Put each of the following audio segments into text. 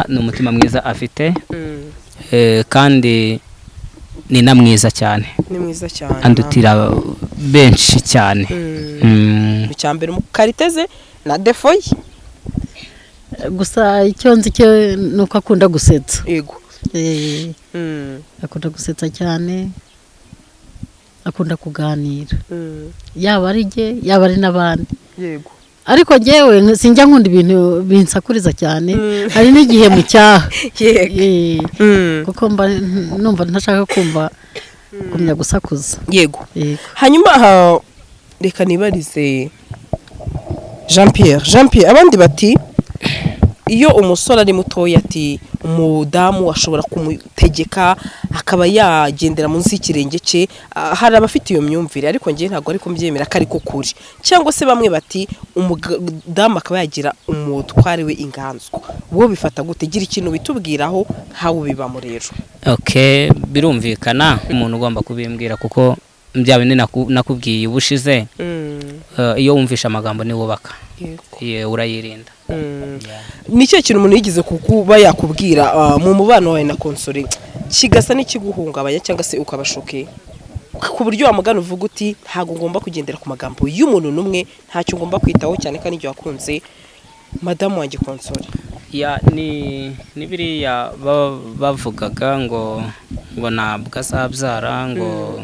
Ni umutima mwiza afite, kandi ni na mwiza cyane. Ni mwiza cyane. Andutira benshi cyane. Icya mbere mu qualité ze na défaut ye. Gusa icyo nzi cyo ni uko akunda gusetsa. Akunda gusetsa cyane, akunda kuganira, yaba ari jye, yaba ari n'abandi. Ariko njyewe sinjya nkunda ibintu binsakuriza cyane. Hari n'igihe mu cyaha, kuko mba numva ntashaka kumva gumya gusakuza. Yego. Hanyuma aha, reka nibarize Jean Pierre. Jean Pierre, abandi bati iyo umusore ari mutoya, ati umudamu ashobora kumutegeka akaba yagendera munsi y'ikirenge cye. Hari abafite iyo myumvire, ariko njye ntabwo ariko mbyemera ko ariko kuri. Cyangwa se bamwe bati umudamu akaba yagira umutware we inganzwa. Wowe bifata gute? Gira ikintu bitubwiraho nkawe ubibamo rero. Okay, birumvikana, umuntu ugomba kubimbwira, kuko bya bindi nakubwiye ubushize, iyo wumvishe amagambo niwubaka. Ye, urayirinda. Ni ikihe kintu umuntu yigeze kuba yakubwira mu mubano wawe na Console kigasa n'ikiguhungabanya cyangwa se ukabashoke, ku buryo wamugana uvuga uti ntabwo ngomba kugendera ku magambo y'umuntu n'umwe, ntacyo ngomba kwitaho cyane kandi igihe wakunze madamu wanjye Console? Ya, ni biriya bavugaga ngo ntabwo azabyara, ngo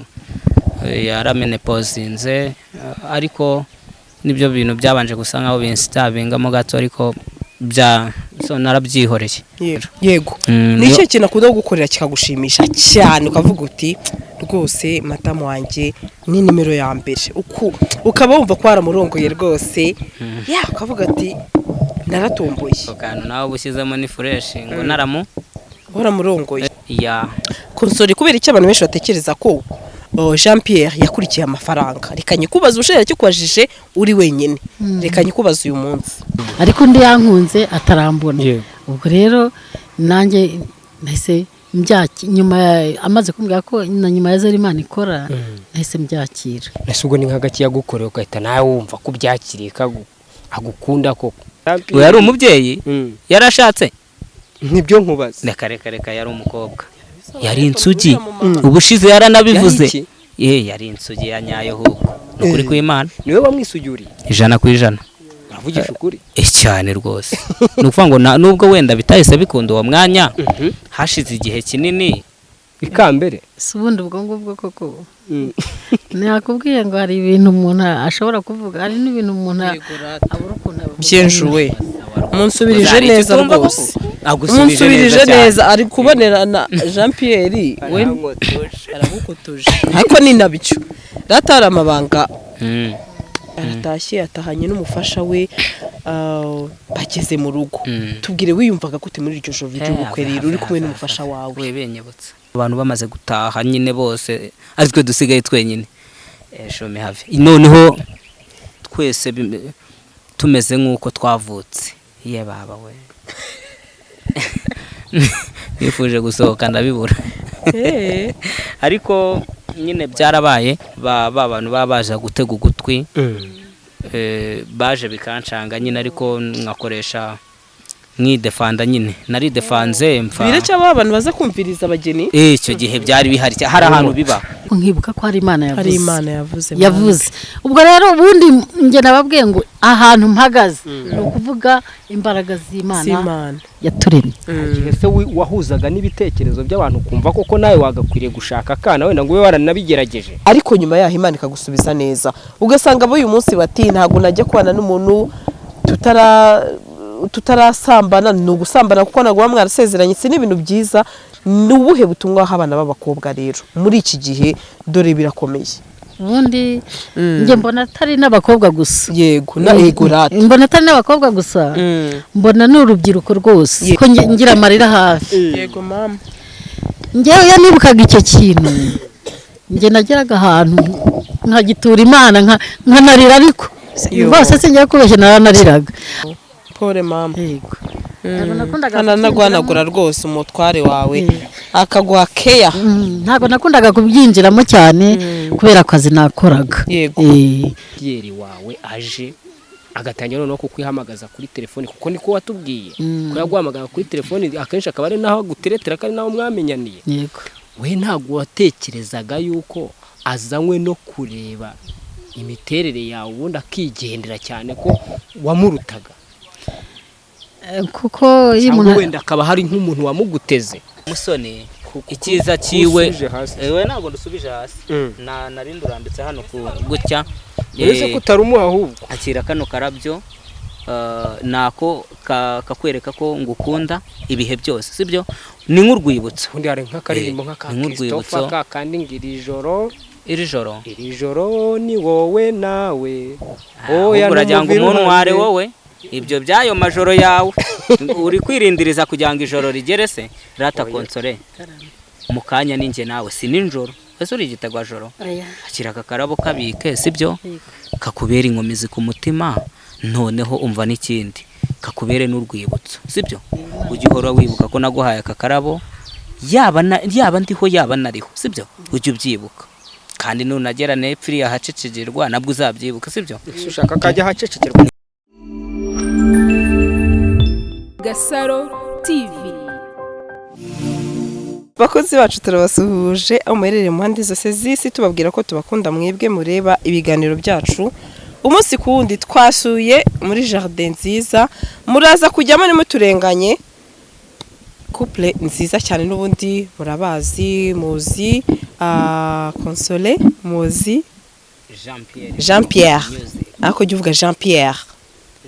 yaramenopozinze, ariko nibyo bintu byabanje gusa nkaho binstabingamo gato, ariko bya so narabyihoreye. Yego. Ni ikihe kintu akunda kugukorera kikagushimisha cyane, ukavuga uti rwose madamu wanjye ni nimero ya mbere, ukaba wumva ko waramurongoye rwose, ya ukavuga ati naratomboye? Ako kantu nawe uba ushyizemo ni fresh, ngo naramu Waramurongoye. Ya. Console, kubera icyo abantu benshi batekereza ko Jean Pierre yakurikiye amafaranga? Reka nyikubaze, ubushize kikubajije uri wenyine, reka nyikubaze uyu munsi. Ariko undi yankunze atarambona. Ubwo rero nanjye nahise nyuma amaze kumbwira ko na nyuma ya zero Imana ikora, nahise mbyakira. Ese ubwo ni nk'agaki yagukoreye ugahita nawe wumva ko ubyakiriye, ko agukunda koko? Uyu yari umubyeyi? Yarashatse? Nibyo nkubaza. Reka, reka, reka, yari umukobwa, yari insugi. Ubushize yaranabivuze. Yari iki? Ye, yari insugi ya nyayo ahubwo, ni ukuri kw'Imana. Niwe wamwisuguriye? 100%. Uravugisha ukuri? Eh, cyane rwose. Ni ukuvuga ngo nubwo wenda bitahise bikunda uwo mwanya, hashize igihe kinini. Ikambere. Si ubundi ubwo ngubwo koko nakubwiye ngo hari ibintu umuntu ashobora kuvuga, hari n'ibintu umuntu abura ukuntu abivuga. Byenjuwe, munsubirije neza rwose. Agusubije. Munsubirije Cyane. neza, ari kubonerana. Jean Pierre we aragukotoje, ariko ni nabyo rata hari amabanga. Aratashye, atahanye n'umufasha we, bageze mu rugo. Tubwire, wiyumvaga gute muri iryo joro ry'ubukwe rero, uri kumwe n'umufasha wawe? We, benyibutsa abantu bamaze gutaha nyine bose, ari twe dusigaye twenyine. Shome have, noneho twese tumeze nk'uko twavutse. Ye baba we, nifuje gusohoka ndabibura, ariko nyine byarabaye. Ba bantu baba baje gutega ugutwi, baje bikancanga nyine, ariko nkakoresha nkidefanda nyine, naridefanze mpfa. Biracyaba abantu baza kumviriza abageni? Icyo gihe byari bihari, hari ahantu biba. Nkibuka ko hari Imana yavuze. Hari Imana yavuze. Yavuze. Ubwo rero ubundi njye nababwiye ngo ahantu mpagaze ni ukuvuga imbaraga z'Imana z'Imana yaturemye. Igihe se wahuzaga n'ibitekerezo by'abantu, ukumva koko nawe wagakwiriye gushaka akana, wenda ngo ube waranabigerageje? Ariko nyuma yaho Imana ikagusubiza neza, ugasanga abo uyu munsi bati ntabwo najya kubana n'umuntu tutarasambana, ni ugusambana kuko ntabwo muba mwarasezeranye. Si n'ibintu byiza? Ni ubuhe butumwa waha abana b'abakobwa rero muri iki gihe? Dore birakomeye. Ubundi njye mbona atari n'abakobwa gusa. Yego, na yego rata. Mbona atari n'abakobwa gusa, mbona ni urubyiruko rwose, ko ngira amarira hafi. Yego mama. Njyewe iyo nibukaga icyo kintu, njye nageraga ahantu nkagitura Imana, nkanarira, ariko Yo. rwose sinjya kubeshya, naranariraga. Pole mama. Yego. Ntabwo nakundaga Nkananaguhanagura rwose umutware wawe akaguha keya. Ntabwo nakundaga kubyinjiramo cyane kubera akazi nakoraga. Yego. Pierre wawe aje. Agatangira noneho kukwihamagaza kuri telefoni, kuko niko watubwiye ko yaguhamagara kuri telefoni akenshi, akaba ari naho aguteretera, ko ari naho mwamenyaniye. Yego. We ntabwo watekerezaga yuko azanywe no kureba imiterere yawe, ubundi akigendera, cyane ko wamurutaga? Kuko iyo Cyangwa umuntu wenda akaba hari nk'umuntu wamuguteze? Musoni, icyiza cyiwe Usubije hasi. Ewe, ntabwo ndusubije hasi. Na narindi urambitse hano ku gutya. Uretse ko utarumuha ahubwo. Akira kano karabyo, nako kakwereka ko ngukunda ibihe byose, sibyo? Ni nk'urwibutso. Ubundi hari nk'akaririmbo nk'aka Ni nk'urwibutso. Christopher ka kandi ngo iri joro, Iri joro, iri joro ni wowe nawe. Ahubwo uragira ngo numvira umuntware. uruhande. Wowe ibyo by'ayo majoro yawe uri kwirindiriza kugira ngo ijoro rigere se rata? Konsore, mu kanya ninjye nawe, si nijoro. Ese uri igitagwajoro? Akira aka karabo, kabike, sibyo? Kakubera inkomezi ku mutima. Noneho umva n'ikindi, kakubere n'urwibutso, sibyo? Ujye uhora wibuka ko naguhaye aka karabo, yaba ndiho, yaba nariho, sibyo? Ujye ubyibuka, kandi nunagera nepfo iriya ahacecegerwa nabwo uzabyibuka, sibyo? Ese ushaka kajya ahacecekerwa? Gasaro TV. Bakozi bacu, turabasuhuje aho muherereye mu mpande zose z'isi, tubabwira ko tubakunda mwebwe mureba ibiganiro byacu umunsi ku wundi. Twasuye muri jardin nziza, muraza kujyamo nimuturenganye. Couple nziza cyane, n'ubundi murabazi, muzi Console, muzi Jean Pierre. Jean Pierre. Music. Ariko jya uvuga Jean Pierre.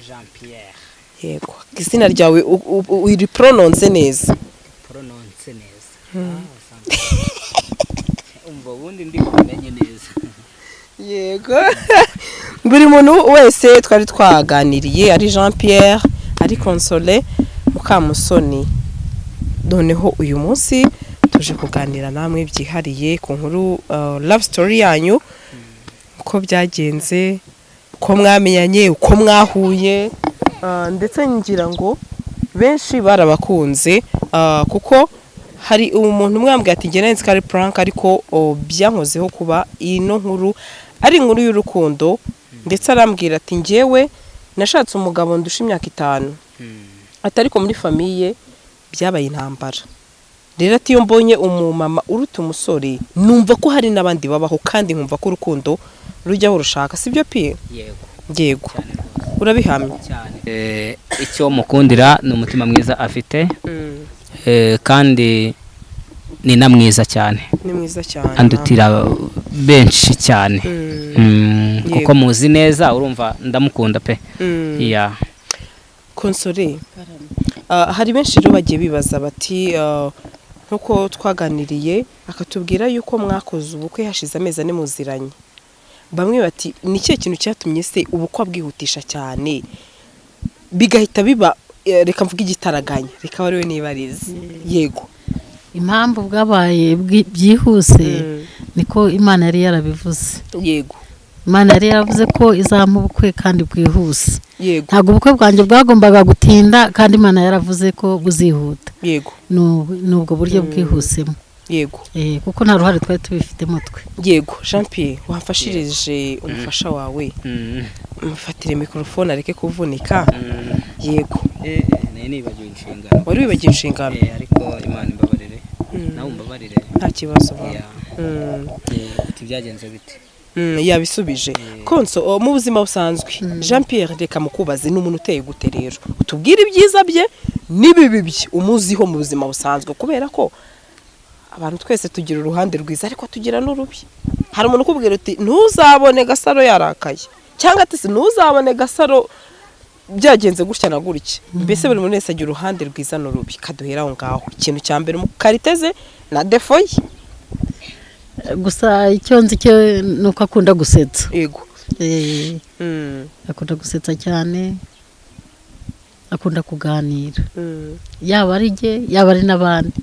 Jean Pierre. Yego, izina ryawe uri pronounce neza. Pronounce neza. Umva, ubundi ndi kumenye neza. Yego, buri muntu wese twari twaganiriye, ari Jean Pierre, ari Console Mukamusoni. Noneho uyu munsi tuje kuganira namwe byihariye ku nkuru, love story yanyu, uko byagenze, uko mwamenyanye, uko mwahuye, ndetse ngira ngo benshi barabakunze, kuko hari umuntu umwe wambwiye ati: "Njye nzi ko ari prank, ariko byankozeho kuba ino nkuru ari inkuru y'urukundo." Ndetse arambwira ati: "Njyewe nashatse umugabo ndusha imyaka 5," ati, "ariko muri famille byabaye intambara." Rero ati: "Iyo mbonye umumama uruta umusore, numva ko hari n'abandi babaho, kandi nkumva ko urukundo rujyaho rushaka." Sibyo, Piye? Yego. Yego. Cyane rwose. Urabihamya? Cyane. Icyo mukundira ni umutima mwiza afite, kandi ni na mwiza cyane. Ni mwiza cyane. Andutira benshi cyane. Kuko muzi neza, urumva ndamukunda pe. Yeah. Konsore, hari benshi rero bagiye bibaza bati, nkuko twaganiriye akatubwira yuko mwakoze ubukwe hashize amezi 4 muziranye, bamwe bati: "Ni ikihe kintu cyatumye se ubukwe abwihutisha cyane bigahita biba, reka mvuge igitaraganya?" Reka ari we nibarize. Yego. Impamvu bwabaye byihuse niko Imana yari yarabivuze. Imana yari yaravuze ko izampa ubukwe kandi bwihuse. Ntabwo ubukwe bwanjye bwagombaga gutinda, kandi Imana yaravuze ko buzihuta. Ni ubwo buryo bwihusemo. Kuko nta ruhare twari tubifitemo twe. Yego. Jean Pierre, wamfashirije umufasha wawe, mufatire mikorofone areke kuvunika. Yego. Nari nibagiwe inshingano. Wari wibagiwe inshingano. Ariko Imana imbabarire, nawe umbabarire. Nta kibazo ba. Yeah. Uti byagenze bite? Yabisubije. Konso, mu buzima busanzwe, Jean Pierre, reka mukubaze, ni umuntu uteye gute? Rero utubwire ibyiza bye n'ibibi bye umuziho mu buzima busanzwe, kubera ko abantu twese tugira uruhande rwiza ariko tugira n'urubi. Hari umuntu ukubwira uti: "Ntuzabone Gasaro yarakaye," cyangwa ati: "Si ntuzabone Gasaro byagenze gutya na gutya." Mbese buri muntu wese agira uruhande rwiza n'urubi. Kaduhera aho ngaho, ikintu cya mbere mu qualité ze na défaut ye. Gusa icyo nzi cyo ni uko akunda gusetsa. Akunda gusetsa cyane, akunda kuganira, yaba ari jye, yaba ari n'abandi.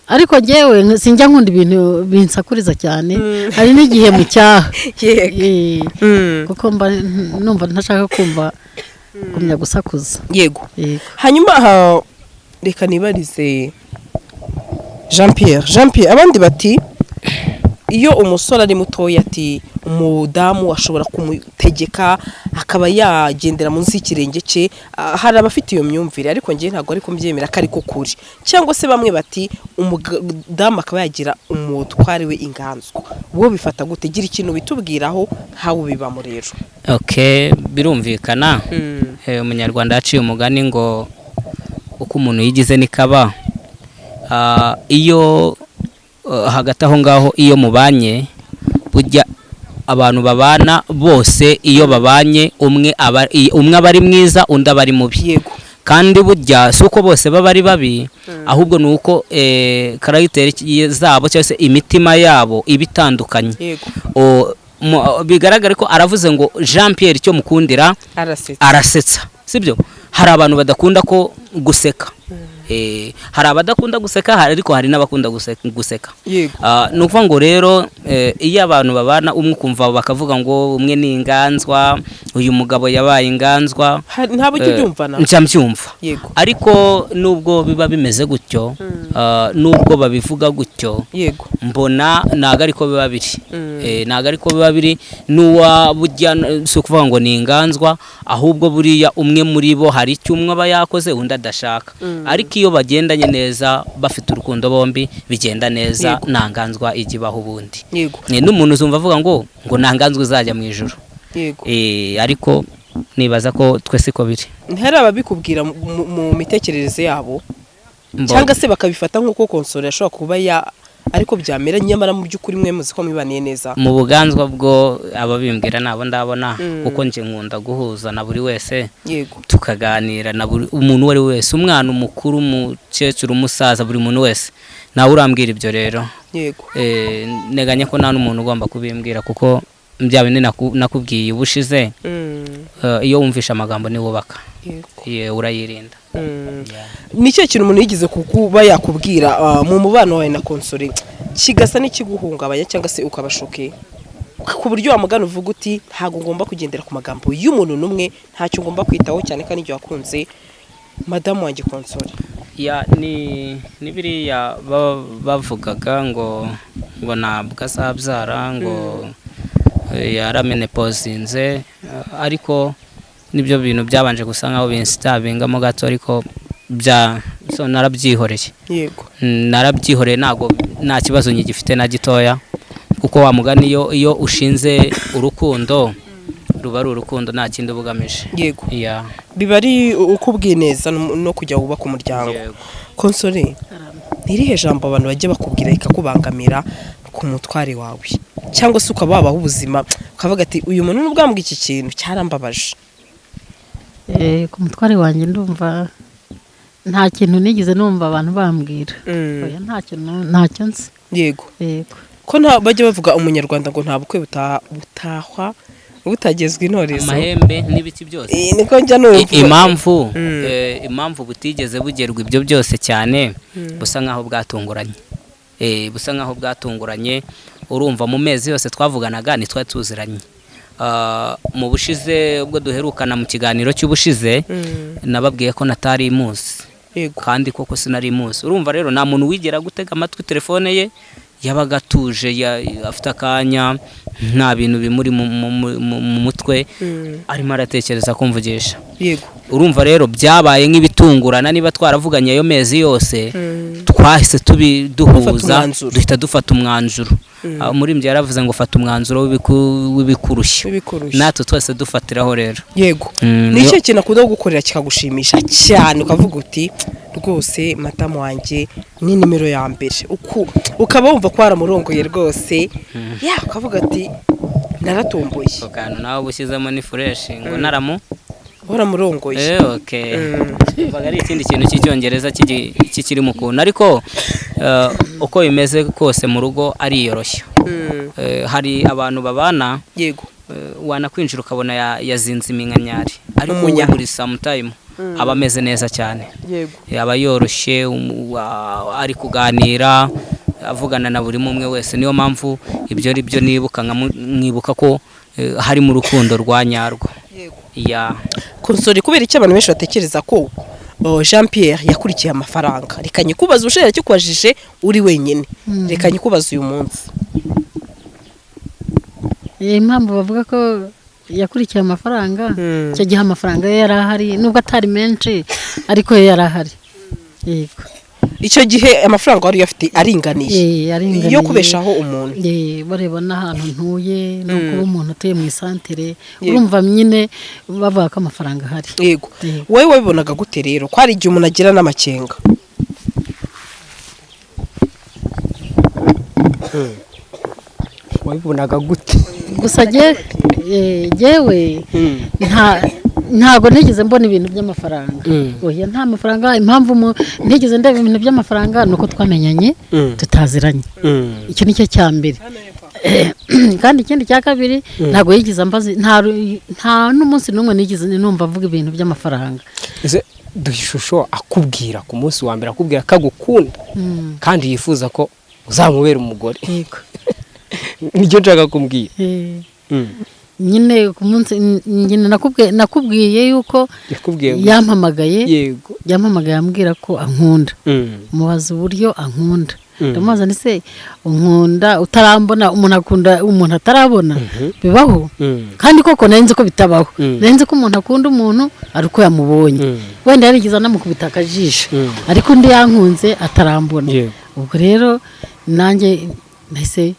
Ariko njyewe sinjya nkunda ibintu binsakuriza cyane, hari n'igihe mu cyaha. Kuko mba numva ntashaka kumva gumya gusakuza. Yego. Hanyuma aha, reka nibarize Jean Pierre. Jean Pierre, abandi bati iyo umusore ari mutoya, ati Umudamu ashobora kumutegeka akaba yagendera munsi y'ikirenge cye. Hari abafite iyo myumvire, ariko njye ntabwo ariko mbyemera ko ariko kuri. Cyangwa se bamwe bati umudamu akaba yagira umutware we inganzwa. Wowe bifata gute? Gira ikintu bitubwiraho nkawe ubibamo rero. Okay, birumvikana. Umunyarwanda yaciye umugani ngo uko umuntu yigize nikaba. Iyo hagati aho ngaho iyo mubanye, burya abantu babana bose iyo babanye umwe aba ari mwiza, undi aba ari mubi. Yego. Kandi burya si uko bose baba ari babi, ahubwo ni uko karagiteri zabo cyangwa se imitima yabo iba itandukanye. Yego. Bigaragara ko aravuze ngo Jean Pierre icyo mukundira arasetsa. Arasetsa, sibyo? Hari abantu badakunda ko guseka. Hari abadakunda guseka, ariko hari n'abakunda guseka. Yego. Ni ukuvuga ngo rero iyo abantu babana umwe ukumva bakavuga ngo umwe ni inganzwa, uyu mugabo yabaye inganzwa. Ntabwo ujya ubyumva na? Nca mbyumva. Yego. Ariko nubwo biba bimeze gutyo, nubwo babivuga gutyo, Yego. mbona ntago ariko biba biri. Ntago ariko biba biri. N'uwa burya si ukuvuga ngo ni inganzwa, ahubwo buriya umwe muri bo hari icyo umwe aba yakoze undi adashaka. Ariko iyo bagendanye neza bafite urukundo bombi bigenda neza, nta nganzwa ijya ibaho ubundi. Yego. N'umuntu uzumva avuga ngo nta nganzwa izajya mu ijuru. Yego. Ariko nibaza ko twese ko biri. Ntihari ababikubwira mu mitekerereze yabo, cyangwa se bakabifata nk'uko Konsole ashobora kuba ya, ariko byamera, nyamara mu by'ukuri mwe muzi ko mwibaniye neza. Mu buganzwa bwo ababimbwira nabo ndabona, kuko nje nkunda guhuza na buri wese. Yego. Tukaganira na buri umuntu uwo ari we wese, umwana, umukuru, umukecuru, umusaza, buri muntu wese. Nawe urambwira ibyo rero. Yego. Nteganya ko nta n'umuntu ugomba kubimbwira, kuko bya bindi nakubwiye ubushize, iyo wumvishe amagambo niwubaka. Yego. Urayirinda. Ni ikihe kintu umuntu yigeze kuba yakubwira mu mubano wawe na Konsole kigasa n'ikiguhungabanya cyangwa se ukabashoke, ku buryo wamugana uvuga uti ntabwo ngomba kugendera ku magambo y'umuntu n'umwe, ntacyo ngomba kwitaho cyane kandi igihe wakunze madamu wanjye Konsole? Ya, ni biriya bavugaga ngo ntabwo azabyara, ngo yaramenepozinze, ariko nibyo bintu byabanje gusa nkaho binstabingamo gato, ariko so narabyihoreye. Yego. Narabyihoreye, ntago nta kibazo nyigifite na gitoya, kuko wa mugani iyo ushinze urukundo ruba ari urukundo, nta kindi ubugamije. Yego. Yeah. Biba ari ukubwineza no kujya wubaka umuryango. Konsole, ntirihe jambo abantu bajya bakubwira rikakubangamira ku mutware wawe, cyangwa se ukaba wabaho ubuzima ukavuga ati uyu muntu nubwo ambwiye iki kintu cyarambabaje? Ku mutware wanjye ndumva nta kintu nigeze numva abantu bambwira. Oya, ntacyo nzi. Yego. Yego. Ko nta bajya bavuga umunyarwanda ngo nta bukwe butahwa butagezwe intorezo, amahembe n'ibiki byose. Niko njya numva. Impamvu butigeze bugerwa ibyo byose cyane, busa nkaho bwatunguranye. Busa nkaho bwatunguranye. Urumva mu mezi yose twavuganaga ntitwari tuziranye. Mu bushize ubwo duherukana mu kiganiro cy'ubushize, nababwiye ko natari muzi. Yego. Kandi koko sinari muzi. Urumva rero nta muntu wigera gutega amatwi telefone ye, yabaga atuje, afite akanya, nta bintu bimuri mu mutwe, arimo aratekereza kumvugisha. Yego. Urumva rero byabaye nk'ibitungurana, niba twaravuganye ayo mezi yose, twahise tubiduhuza, duhita dufata umwanzuro. Muri mbye yaravuze ngo fata umwanzuro w'ibikurushya, natwe twese dufatiraho rero. Yego. Ni ikihe kintu akunda gukorera kikagushimisha cyane ukavuga uti rwose madamu wanjye ni nimero ya mbere, ukaba wumva ko waramurongoye rwose, ya ukavuga ati naratomboye? Ako kantu nawe ubushyizemo ni fresh, ngo naramu waramurongoye. Okay. Baga ari ikindi kintu cy'icyongereza kikiri mu kuntu, ariko uko bimeze kose mu rugo ariyoroshya. Hari abantu babana, Yego, wanakwinjira ukabona yazinze iminkanyari, ariko buri sometime aba ameze neza cyane. Yego. Yaba yoroshye, ari kuganira, avugana na buri umwe wese. Niyo mpamvu ibyo ari byo nibuka, nkibuka ko hari mu rukundo rwa nyarwo. Yego. Ya. Konsole, kubera icyo abantu benshi batekereza ko Jean Pierre yakurikiye amafaranga, reka nyikubaze ushera cyikubajije uri wenyine, reka nyikubaze uyu munsi. Impamvu bavuga ko yakurikiye amafaranga, icyo gihe amafaranga ye yari ahari, nubwo atari menshi ariko yo yari ahari. Yego. Icyo gihe amafaranga wari uyafite aringaniye? Aringaniye. Yo kubeshaho umuntu. Bareba n'ahantu ntuye, no kuba umuntu atuye mu isantere, urumva nyine bavuga ko amafaranga ahari. Yego. Wowe wabibonaga gute rero ko hari igihe umuntu agira n'amakenga? Wabibonaga gute? Gusa jyewe ntago nigeze mbona ibintu by'amafaranga. Oya, nta mafaranga. Impamvu ntigeze ndeba ibintu by'amafaranga nuko twamenyanye tutaziranye. Icyo nicyo cya mbere. Kandi ikindi cya kabiri, ntago yigeze ambaza, nta n'umunsi n'umwe nigeze numva avuga ibintu by'amafaranga. Ese duha ishusho akubwira ku munsi wa mbere, akubwira ko agukunda kandi yifuza ko uzamubera umugore. Yego. Nicyo nshaka kumbwira. Nyine ku munsi nyine nakubwiye yuko yampamagaye. Yego. Yampamagaye ambwira ko ankunda. Mubaza uburyo ankunda. Ndamubaza nti se unkunda utarambona, umuntu akunda umuntu atarabona bibaho? Kandi koko nari nzi ko bitabaho. Nari nzi ko umuntu akunda umuntu ari uko yamubonye. Wenda yarigeze anamukubita akajisho, ariko undi yankunze atarambona. Ubwo rero nanjye nahise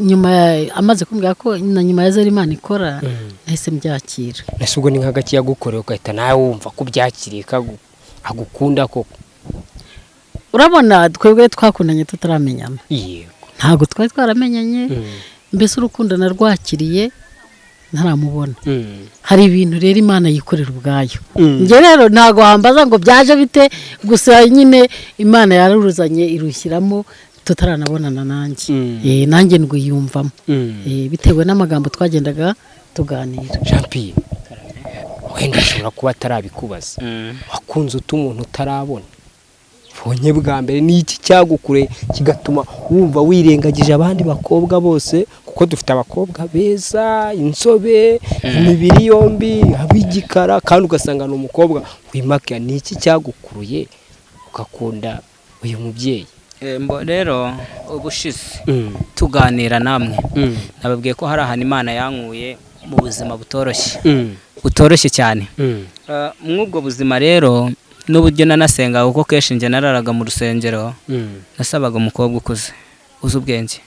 nyuma amaze kumbwira ko na nyuma ya zero Imana ikora, nahise mbyakira. Ese ubwo ni nk'agaki yagukoreye ugahita nawe wumva ko ubyakiriye agukunda koko? Urabona twebwe twakundanye tutaramenyana. Yego. Ntabwo twari twaramenyanye, mbese urukundo narwakiriye ntaramubona. Hari ibintu rero Imana yikorera ubwayo. Njye rero ntago wambaza ngo byaje bite, gusa nyine Imana yararuzanye irushyiramo tutaranabonana nanjye. Nanjye ndwiyumvamo. Bitewe n'amagambo twagendaga tuganira. Jean Pierre, wenda ushobora kuba atarabikubaza. Wakunze umuntu utarabona? Ubonye bwa mbere ni iki cyagukure kigatuma wumva wirengagije abandi bakobwa bose? Kuko dufite abakobwa beza, inzobe, imibiri yombi, ab'igikara, kandi ugasanga ni umukobwa wimakiya. Ni iki cyagukuruye ugakunda uyu mubyeyi? Rero ubushize tuganira namwe nababwiye ko hari ahantu Imana yankuye mu buzima butoroshye, butoroshye cyane. Mw'ubwo buzima rero n'uburyo nanasenga, kuko kenshi njye nararaga mu rusengero, nasabaga umukobwa ukuze uzi ubwenge.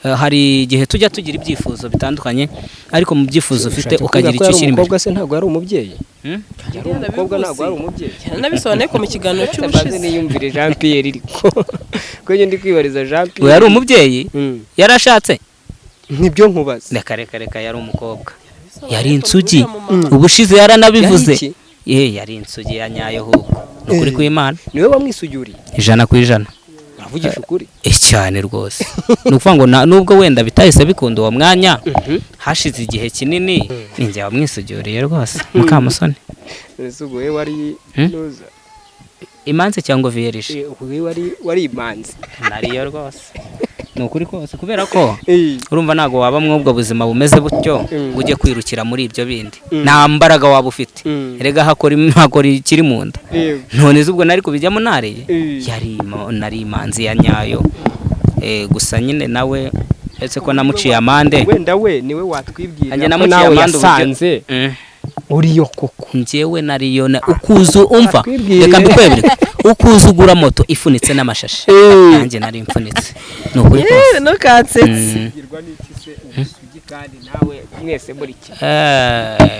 Hari igihe tujya tugira ibyifuzo bitandukanye, ariko mu byifuzo ufite ukagira icyo ushyira imbere. Umukobwa se ntabwo yari umubyeyi? Yari umukobwa, ntabwo yari umubyeyi. Nabisobanuye ko mu kiganiro cy'ubushize. Niyumvire Jean Pierre iriko. Ko njye ndi kwibariza Jean Pierre. Yari umubyeyi? Yarashatse? Nibyo nkubaza. Reka reka reka, yari umukobwa. Yari insugi. Ubushize yaranabivuze. Yari insugi ya nyayo ahubwo. Nukuri kw'Imana. Niwe wamwisuguriye? 100%. Uravugisha ukuri? Cyane rwose. Ni ukuvuga ngo nubwo wenda bitahise bikunda uwo mwanya, hashize igihe kinini, ninjye wamwisuguriye rwose. Mukamusoni. Ese ubwo we wari nuza? Imanzi cyangwa vierge? We wari imanzi. Nariyo rwose. Ni ukuri kose, kubera ko urumva ntago waba mwubwo buzima bumeze butyo ujye kwirukira muri ibyo bindi. Nta mbaraga waba ufite. Erega hakora ikiri mu nda. None ubwo nari kubijyamo nariye. Yari nari imanzi ya nyayo. Gusa nyine nawe etse ko namuciye amande. Wenda we niwe watwibwira ko nawe yasanze uriyo koko. Njyewe nariyo ukuzu umva reka mbikwebereke. Ukuzu ugura moto ifunitse n'amashashi. Nanjye nari mfunitse. Nukuri kose. No katsetse.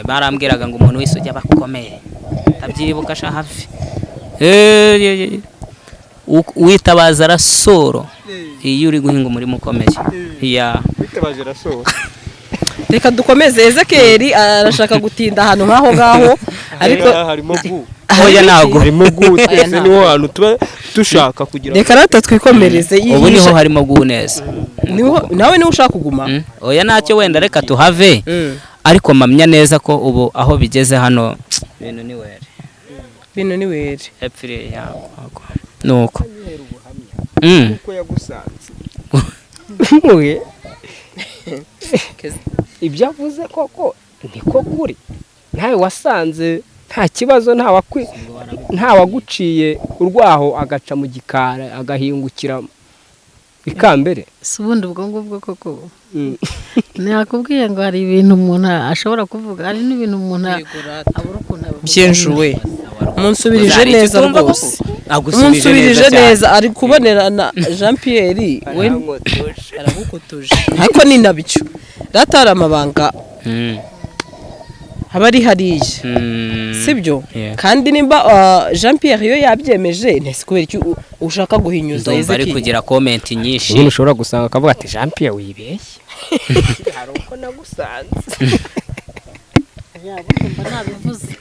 Barambwiraga ngo umuntu w'isugi abakomeye. Ndabyibuka sha hafi. Witabaza rasoro iyo uri guhinga umurimo ukomeye. Ya. Witabaje rasoro. Reka dukomeze. Ezekiel arashaka gutinda ahantu nkaho ngaho, ariko harimo gu. Oya nago harimo gu, twese niho hantu tuba dushaka kugira. Reka rata twikomereze. Ubu niho harimo gu neza. Niho nawe niho ushaka kuguma. Oya ntacyo wenda reka tuhave. Ariko mamya neza ko ubu aho bigeze hano ibintu ni were. Ibintu ni were. Epfire ya nuko. Uko yagusanze. Muhe. Ibyo avuze koko niko kuri. Ntawe wasanze nta kibazo, nta waguciye urwaho agaca mu gikara agahingukira Ikambere. Si ubundi ubwo ngubwo koko nakubwiye ngo hari ibintu umuntu ashobora kuvuga, hari n'ibintu umuntu abura ukuntu abivuga. Byenjuwe, munsubirije Hari icyo neza utumva rwose. koko? Agusubije Munsubirije neza cyane. neza, ari kubonerana Jean Pierre we aragukotoje, ariko ni nabyo rata hari amabanga aba ari hariya, sibyo? Yeah. Kandi nimba Jean Pierre iyo yabyemeje, ntese kubera iki ushaka guhinyuza Ndumva ari Ezekiel? kugira comment nyinshi. Nyine ushobora gusanga akavuga ati: "Jean Pierre, wibeshye, hari uko nagusanze." Mba nabivuze.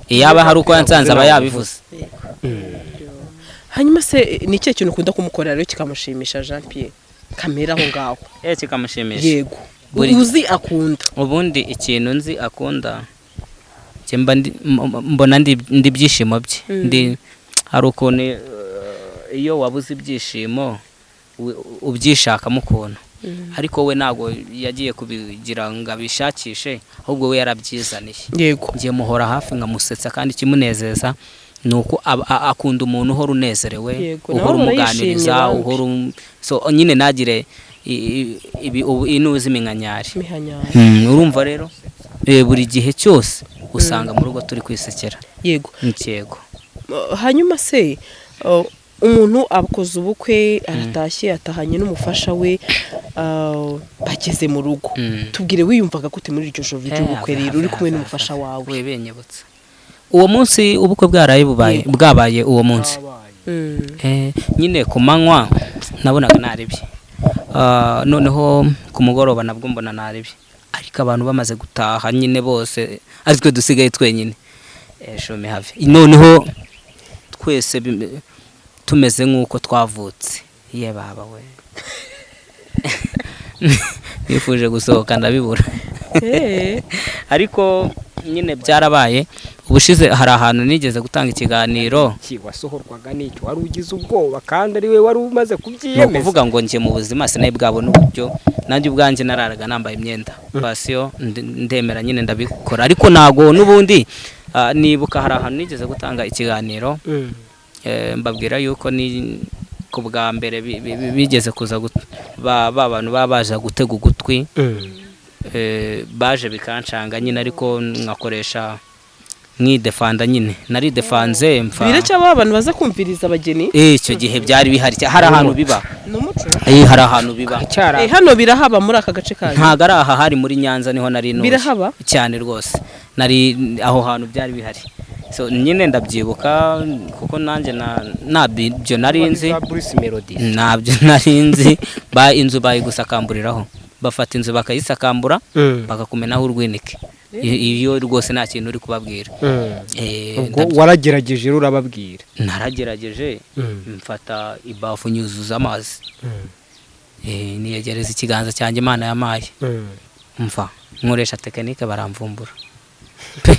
Iyaba hari uko yansanze aba yabivuze. Hanyuma se ni ikihe kintu ukunda kumukorera rero kikamushimisha, Jean Pierre, kamera aho ngaho? Kikamushimisha? Yego. Uzi akunda. Ubundi ikintu nzi akunda, njye mba mbona ndi ibyishimo bye. Ndi hari ukuntu iyo wabuze ibyishimo ubyishakamo ukuntu, ariko we ntabwo yagiye kubigira ngo abishakishe, ahubwo we yarabyizaniye. Ngiye muhora hafi nkamusetsa, kandi ikimunezeza ni uko akunda umuntu uhora unezerewe, Yego, nawe uhora ahora umuganiriza, yishimye bambi. uhora so nyine ntagire inuzi iminkanyari. Mihanyari. Urumva rero buri gihe cyose usanga mu rugo turi kwisekera. Yego. Hanyuma se umuntu akoze ubukwe, aratashye, atahanye n'umufasha we, bageze mu rugo, tubwire, wiyumvaga gute muri iryo joro ry'ubukwe rero uri kumwe n'umufasha wawe? We benyibutsa uwo munsi ubukwe bwaraye bubaye, bwabaye uwo munsi. Nyine ku manywa nabonaga narebye. Noneho ku mugoroba nabwo mbona narebye, ariko abantu bamaze gutaha nyine bose, ari twe dusigaye twenyine. Shome have, noneho twese tumeze nk'uko twavutse. Ye baba we, nifuje gusohoka ndabibura. Ariko nyine byarabaye. Ubushize hari ahantu nigeze gutanga ikiganiro. Ki wasohorwaga n'icyo wari ugize ubwoba kandi ari we wari umaze Ni kubyiyemeza? ukuvuga ngo njye mu buzima sinari bwabona uburyo nanjye ubwanjye nararaga nambaye imyenda pasiyo, ndemera nyine ndabikora, ariko ntago n'ubundi nibuka hari ahantu nigeze gutanga ikiganiro, mbabwira yuko ni ku bwa mbere bigeze kuza ba bantu baba baje gutega ugutwi, baje bikancanga nyine, ariko nkakoresha nkidefanda nyine, naridefanze mfa. Biracyaba abantu baza kumviriza abageni? Icyo gihe byari bihari, hari ahantu biba. Ni umuco. Hari ahantu biba. Cyara. Hano birahaba muri aka gace kanyu? Ntabwo ari aha, hari muri Nyanza niho nari ntuye. Birahaba? Cyane rwose, nari aho hantu byari bihari. So nyine ndabyibuka kuko nanjye ntabyo nari nzi. Za Bruce Melody. Ntabyo nari nzi. Ba inzu bayigusakamburiraho, bafata inzu bakayisakambura, bakakumenaho urwinike iyo rwose nta kintu uri kubabwira. Ubwo waragerageje rero urababwira? Naragerageje, mfata ibafu nyuzuza amazi, niyegereza ikiganza cyanjye Imana yamaye, mva nkoresha tekinike, baramvumbura pe,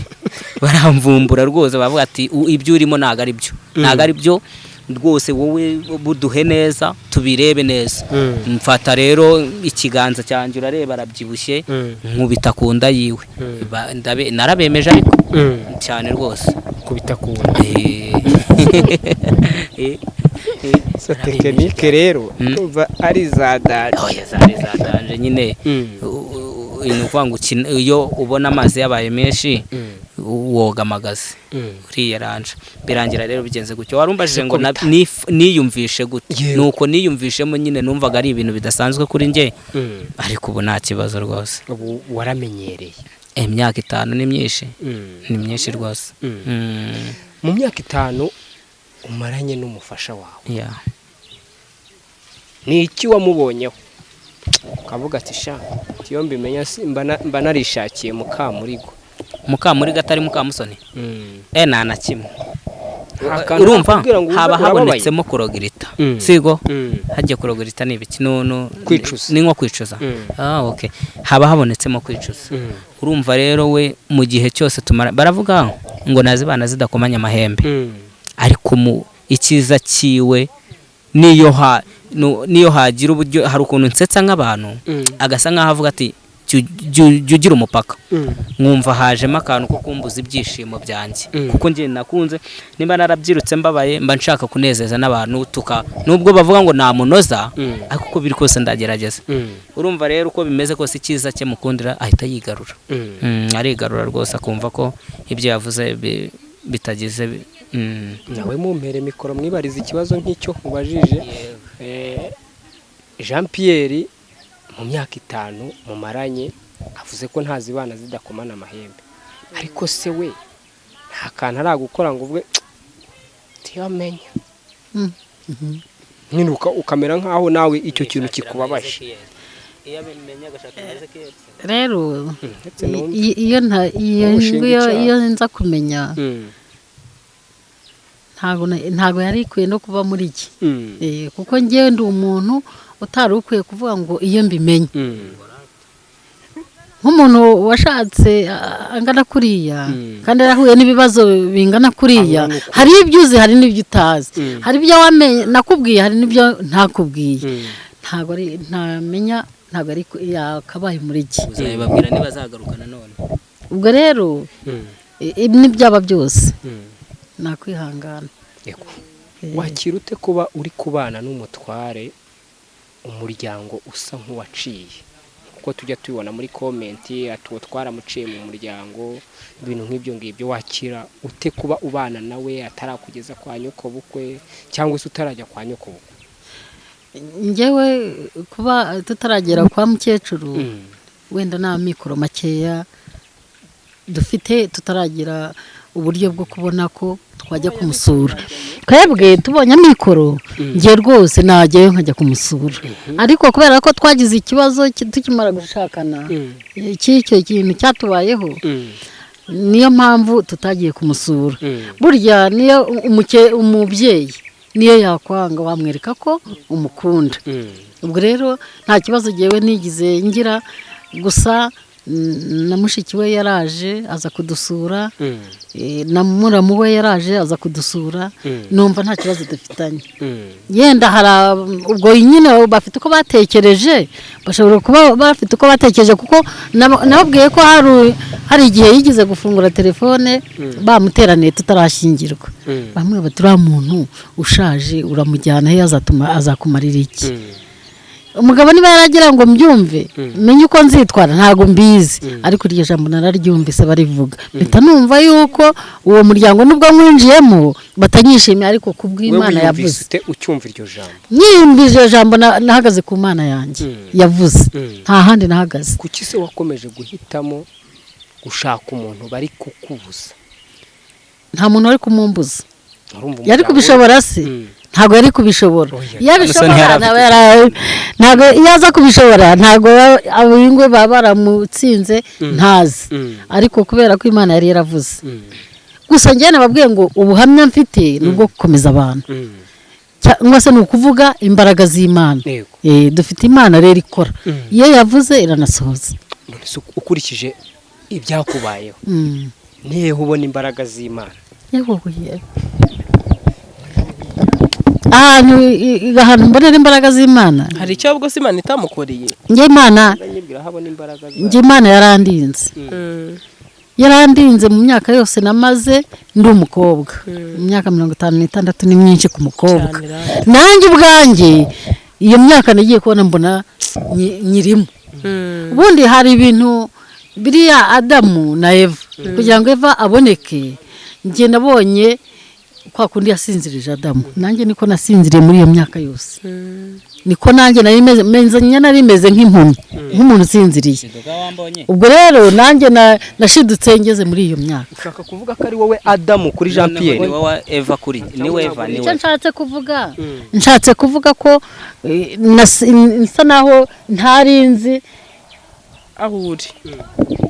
baramvumbura rwose, bavuga ati: "Ibyo urimo ntabwo ari byo, ntabwo ari byo rwose, wowe buduhe neza tubirebe neza." Mfata rero ikiganza cyanjye, urareba arabyibushye, nkubita ku nda yiwe. Narabemeje ariko cyane rwose. Kubita ku nda. Eh, So tekinike rero ndumva ari za danger. Oya, zari za danger nyine. Ni ukuvuga ngo iyo ubona amazi yabaye menshi woga amagazi, uriyaranja, birangira rero bigenze gutyo. Warumbajije ngo niyumvishe gute? Yego. Nuko niyumvishemo nyine, numvaga ari ibintu bidasanzwe kuri njye, ariko ubu nta kibazo rwose. Ubu waramenyereye. Imyaka 5 ni myinshi, ni myinshi rwose. Mu myaka 5 umaranye n'umufasha wawe, ni iki wamubonyeho ukavuga ati: "Sha, iyo mbimenya mba narishakiye Mukamurigo"? Mukamurigo atari Mukamusoni? Nta na kimwe. Nta kantu Urumva nakubwira ngo haba urababaye. habonetsemo kurogirita. Sigo hagiye kurogirita ni ibiki? No Kwicuza. Ni nko kwicuza. Ah, okay, haba habonetsemo kwicuza. Urumva rero we mu gihe cyose tumara, baravuga ngo nazibana zidakomanya amahembe, ariko mu icyiza cyiwe niyo ha niyo hagira uburyo hari ukuntu nsetsa nk'abantu, agasa nkaho avuga ati Jya ugira umupaka. Nkumva hajemo akantu ko kumbuza ibyishimo byanjye, kuko njye nakunze, nimba narabyirutse mbabaye, mba nshaka kunezeza n'abantu, tuka nubwo bavuga ngo namunoza, ariko uko biri kose ndagerageza. Urumva rero, uko bimeze kose, icyiza cye mukundira ahita yigarura. Arigarura rwose, akumva ko ibyo yavuze bitagize. Nawe mumpere mikoro mwibariza ikibazo nk'icyo nkubajije. Jean Pierre, mu myaka 5 mumaranye, avuze ko ntazibana zidakomana amahembe, ariko se we nta kantu aragukora ngo uvuge ntiyamenya nyine, ukamera nk'aho nawe icyo kintu kikubabaje? Iyo abimenye agashaka Ezekiel. Rero Ndetse numve. Iyo nta iyo Umushinga iyo icyaha. iyo nza kumenya, ntago yari ikwiye no kuba muri iki. Kuko njyewe ndi umuntu utari ukwiye kuvuga ngo iyo mbimenye, nk'umuntu washatse angana kuriya kandi yarahuye n'ibibazo bingana kuriya. Angana uko. Hari ibyo uzi, hari n'ibyo utazi, hari ibyo wamenye nakubwiye, hari n'ibyo ntakubwiye. Ntabwo ari ntamenya, ntabwo ari yakabaye muri iki. Uzabibabwira niba azagaruka nanone. Ubwo rero n'ibyaba byose nakwihangana. Yego. Wakira ute kuba uri kubana n'umutware umuryango usa nk'uwaciye, kuko tujya tubibona muri comment ati uwo twaramuciye mu muryango, ibintu nk'ibyo ngibyo? Wakira ute kuba ubana nawe atarakugeza kwa nyoko bukwe, cyangwa se utarajya kwa nyoko bukwe? Njyewe kuba tutaragera kwa mukecuru, wenda nta mikoro makeya dufite, tutaragira uburyo bwo kubona ko twajya kumusura. Twebwe tubonye amikoro, njye rwose najyayo nkajya kumusura, ariko kubera ko twagize ikibazo tukimara gushakana, cy'icyo kintu cyatubayeho, niyo mpamvu tutagiye kumusura. Burya niyo umubyeyi niyo yakwanga, wamwereka ko umukunda. Ubwo rero nta kibazo ngewe nigize ngira, gusa na mushiki we yaraje aza kudusura, na muramu we yaraje aza kudusura, numva nta kibazo dufitanye. Yenda hari ubwo nyine bafite uko batekereje, bashobora kuba bafite uko batekereje, kuko nababwiye ko hari igihe yigeze gufungura telefone bamuteraniye tutarashyingirwa, bamwe bati: "Uriya muntu ushaje uramujyana he? Azatuma azakumarira iki?" Umugabo niba yaragira ngo mbyumve, menye uko nzitwara, ntabwo mbizi, ariko iryo jambo nararyumvise barivuga, mpita numva yuko uwo muryango nubwo mwinjiyemo batanyishimiye, ariko kubw'Imana Wowe yavuze. wiyumvise ute ucyumva iryo jambo? Nyiyumva iryo jambo, nahagaze ku Mana yanjye yavuze, nta handi nahagaze. Kuki se wakomeje guhitamo gushaka umuntu bari kukubuza? Nta muntu wari kumumbuza. Urumva Yari umuryango- kubishobora se? Ntabwo yari kubishobora. Oya. Iyo abishobora Samusoni yari afite ntabwo iyo aza kubishobora, ntabwo abingwe baba baramutsinze ntazi, ariko kubera ko Imana yari yaravuze. Gusa njyewe nababwiye ngo ubuhamya mfite ni ubwo gukomeza abantu, cyangwa se ni ukuvuga imbaraga z'Imana. Dufite Imana rero ikora, iyo yavuze iranasohoza. None se ukurikije ibyakubayeho, nihehe ubona imbaraga z'Imana? Yewe, yewe. Ahantu mbonera imbaraga z'Imana, Hari icyo ahubwo se Imana itamukoreye? Njye Imana Ndanyibwira aho abona imbaraga zayo. Njye Imana yarandinze, yarandinze mu myaka yose namaze ndi umukobwa. Imyaka 56 ni myinshi ku mukobwa. Cyane rero. Nanjye ubwanjye iyo myaka nagiye kubona mbona nyirimo. Ubundi hari ibintu biriya Adamu na Eva, kugira ngo Eva aboneke, njye nabonye kwa kundi yasinzirije Adamu, nanjye niko nasinziriye muri iyo myaka yose, niko nanjye nari meze nari meze nk'impumyi, nk'umuntu usinziriye. Wambonye. Ubwo rero nanjye nashidutse ngeze muri iyo myaka. Ushaka kuvuga ko ari wowe Adamu kuri Jean Pierre? Ni wowe Eva kuri, ni we Eva, ni Icyo we. Nshatse kuvuga ko nsa naho ntari nzi Aho uri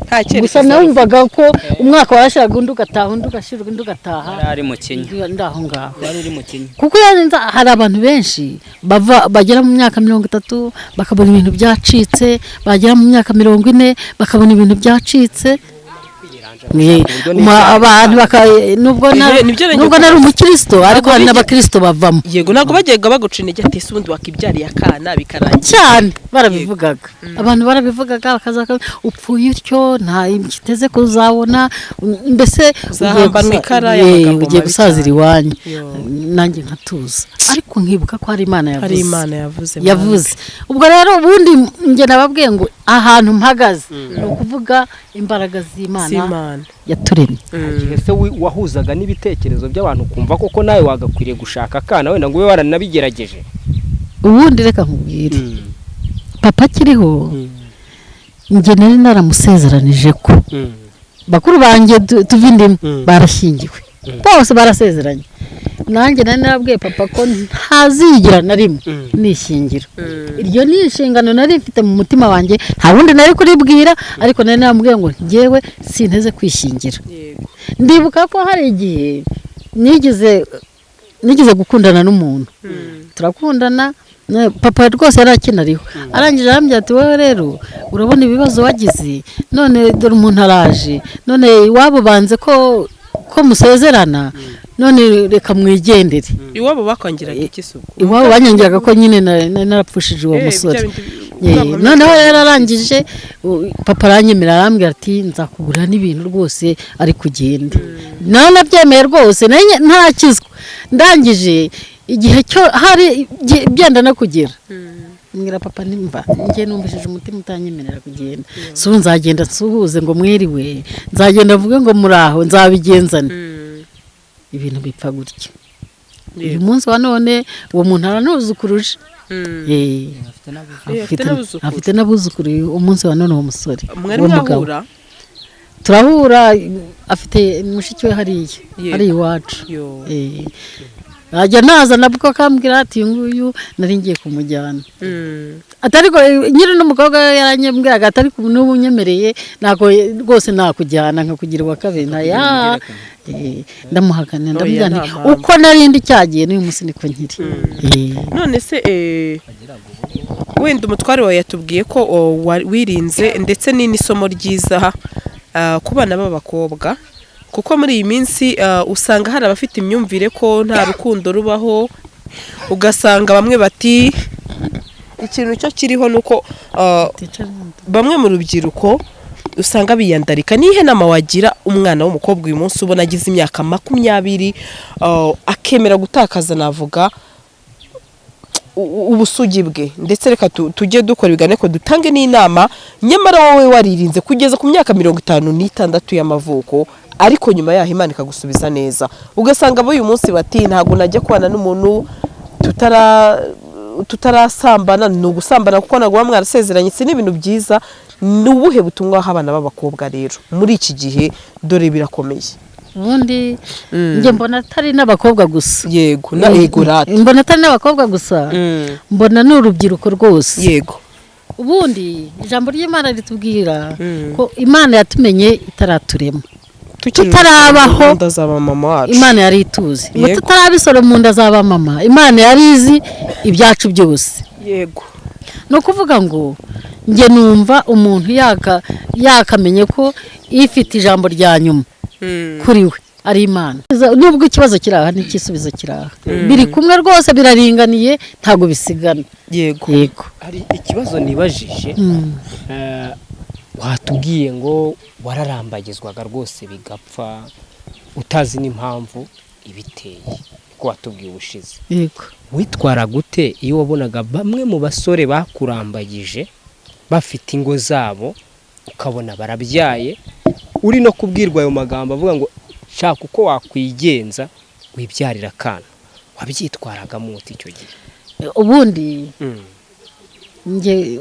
nta gusa cyerekezo. Numvaga ko umwaka warashiraga, undi ugataha, undi ugashira, undi ugataha. Yari ari mu kinya. Ndi aho ngaho. Wari uri mu kinya. Kuko iyo hari abantu benshi bava bagera mu myaka 30 bakabona ibintu byacitse, bagera mu myaka 40 bakabona ibintu byacitse. Kwiyeranja. Uburyo ni Abantu baka nubwo Nibyo nari nubwo ngiye nari umukristo, ariko hari n'abakristo bavamo. Yego, ntabwo bajyaga baguca intege ati ese ubundi wakibyariye akana bikarangira? Cyane, barabivugaga, abantu barabivugaga, bakaza upfuye utyo, nta kiteze kuzabona, mbese ugiye Uzahambanwa ikara y'amagambo ugiye mabi gusazira cyane. iwanyu. Yo. Nanjye nkatuza, ariko nkibuka ko hari Imana yavuze. Hari Imana yavuze. Yavuze. Ubwo rero ubundi njye nababwiye ngo ahantu mpagaze ni ukuvuga imbaraga z'Imana z'Imana yaturemye. Ese wahuzaga n'ibitekerezo by'abantu, kumva koko nawe wagakwiriye gushaka akana, wenda ngo ube waranabigerageje? Ubundi reka nkubwire, papa akiriho njye nari naramusezeranije ko bakuru banjye tuva indimwe barashyingiwe bose, barasezeranye. Nanjye nari narabwiye papa ko ntazigera na rimwe nishyingira. Iryo ni inshingano nari mfite mu mutima wanjye, nta wundi nari kuribwira, ariko nari naramubwiye ngo njyewe sinteze kwishyingira. Ndibuka ko hari igihe nigeze gukundana n'umuntu, turakundana, papa rwose yari akinariho. Arangije arambwira ati: "Wowe rero urabona ibibazo wagize, none dore umuntu araje, none iwabo banze ko musezerana, none reka mwigendere." Iwabo bakwangiraga iki se ubwo? Iwabo banyangiraga ko nyine narapfushije uwo musore. Bya bindi Noneho rero arangije, papa aranyemera, arambwira ati: "Nzakugurira n'ibintu rwose, ariko ugende." Nawe nabyemeye rwose, ntarakizwa. Ndangije igihe cyo hari byenda no kugera, mbwira papa nimba njye numvishije umutima utanyemerera kugenda, si ubu nzagenda nsuhuze ngo mwiriwe, nzagenda mvuge ngo muraho, nzabigenzane? Ibintu bipfa gutya. Uyu munsi wa none uwo muntu aranuzukuruje. Afite n'abuzukuru. Afite n'abuzukuru umunsi wa none uwo musore, Mwari uwo mugabo. mwahura? Turahura, afite mushiki we hariya, hariya iwacu. Yo. Ajya naza nabwo akambwira ati: "Uyu nguyu nari ngiye kumujyana." Atari ko nyiri n'umukobwa we yaranyembwiraga atari n'ubu unyemereye ntabwo rwose nakujyana nkakugira uwa kabiri nta ya. Ndamuhakana, ndamubwira Oya, nti nta mpamvu. uko narindi cyagiye n'uyu munsi niko nkiri. None se wenda umutware wawe yatubwiye ko wirinze, ndetse ni n'isomo ryiza ku bana b'abakobwa, kuko muri iyi minsi usanga hari abafite imyumvire ko nta rukundo rubaho, ugasanga bamwe bati ikintu cyo kiriho ni uko bamwe mu rubyiruko usanga biyandarika. Nihe nama wagira umwana w'umukobwa uyu munsi ubona agize imyaka 20, akemera gutakaza, navuga, ubusugi bwe? Ndetse reka tujye dukora ibiganiro ko dutange n'inama, nyamara wowe waririnze kugeza ku myaka 56 y'amavuko, ariko nyuma yaho Imana ikagusubiza neza, ugasanga abo uyu munsi bati: "Ntabwo najya kubana n'umuntu tutarasambana." Ni ugusambana kuko ntabwo muba mwarasezeranye, si n'ibintu byiza. Ni ubuhe butumwa waha abana b'abakobwa rero muri iki gihe? Dore birakomeye. Ubundi njye mbona atari n'abakobwa gusa. Yego, na yego rata. Mbona atari n'abakobwa gusa, mbona ni urubyiruko rwose. Ubundi ijambo ry'Imana ritubwira ko Imana yatumenye itaraturema. Tukiri Tutarabaho. mu nda za mama wacu. Imana yari ituzi ngo tutarabisoro mu nda za mama, Imana yari izi ibyacu byose. Ni ukuvuga ngo njye numva umuntu yakamenye ko ifite ijambo rya nyuma kuri we ari Imana. Nubwo ikibazo kiri aha n'igisubizo kiri aha, biri kumwe rwose, biraringaniye, ntabwo bisigana. Yego. Hari ikibazo nibajije. Watubwiye ngo wararambagizwaga rwose bigapfa, utazi n'impamvu ibiteye, niko watubwiye ubushize. Yego. Witwara gute iyo wabonaga bamwe mu basore bakurambagije bafite ingo zabo, ukabona barabyaye, uri no kubwirwa ayo magambo avuga ngo shaka uko wakwigenza wibyarira akana? Wabyitwaragamo ute icyo gihe? Ubundi njye